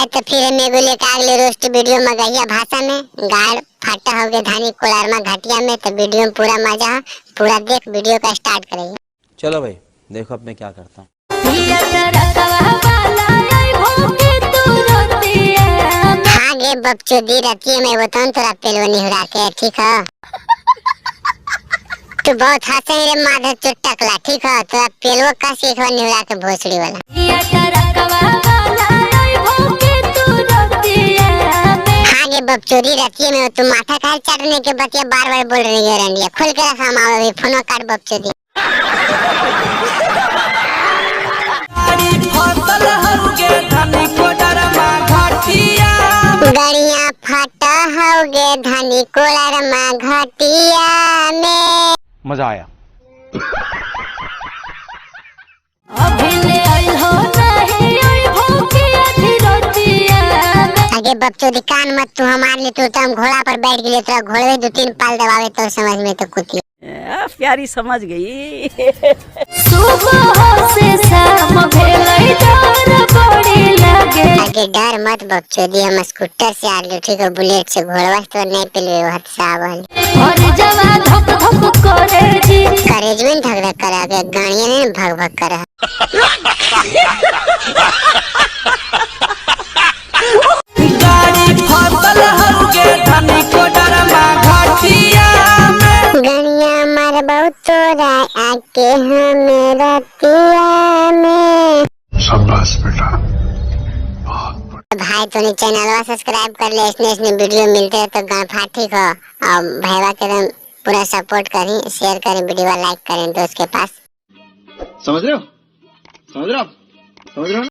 भाई तो फिर हम एगो लेके आ रोस्ट वीडियो मगहिया भाषा में गाड़ फाटा हो गए धानी कोलारमा घाटिया में। तो वीडियो में पूरा मजा हो, पूरा देख वीडियो का स्टार्ट करेंगे। चलो भाई देखो अब मैं क्या करता हूँ। हाँ गे बकचोदी रतिये में बताऊँ तोरा पेलवनी हुरा के, ठीक है? तू बहुत हंसे रे माधर चोट टकला, ठीक है? तोरा पेलवो का सीखवा निहुरा के भोसड़ी वाला। हाँ गे बकचोदी रतिये में तू माथा खाए चटने के बतिया बार बार बोल रही है रंडिया। खुल के रखा हम अभी फोनो काट बकचोदी। गड़िया फटा होगे धनी कोलरमा घटिया में। मजा आया। आगे बकचोदी कान मत तू हमार ले, तू तो हम घोड़ा पर बैठ गेलियो, तोरा घोड़वे दो तीन पाल दबावे तो समझ में तो कुती। प्यारी समझ गई। सुबह से शाम भेलै डर बड़ी लगे। आगे डर मत बकचोदी, हम स्कूटर से आ लियो, ठीक है? बुलेट से, घोड़वा से तो नहीं पेलवे हद सावल। और जवा धक धक करे जी। करेज में धक धक करा के गाड़ियां ने भग भग करा। गणिया मार बहुत तोरा आके हमें रतिया में। शाबाश बेटा। भाई तो चैनलवा सब्सक्राइब कर ले, इसने इसने वीडियो मिलते हैं तो गणफा, ठीक हो? और भाईवा के एकदम पूरा सपोर्ट करी, शेयर करें वीडियो, लाइक करें दोस्त के पास। समझ रहे हो? समझ रहे हो आप? समझ रहे हो ना?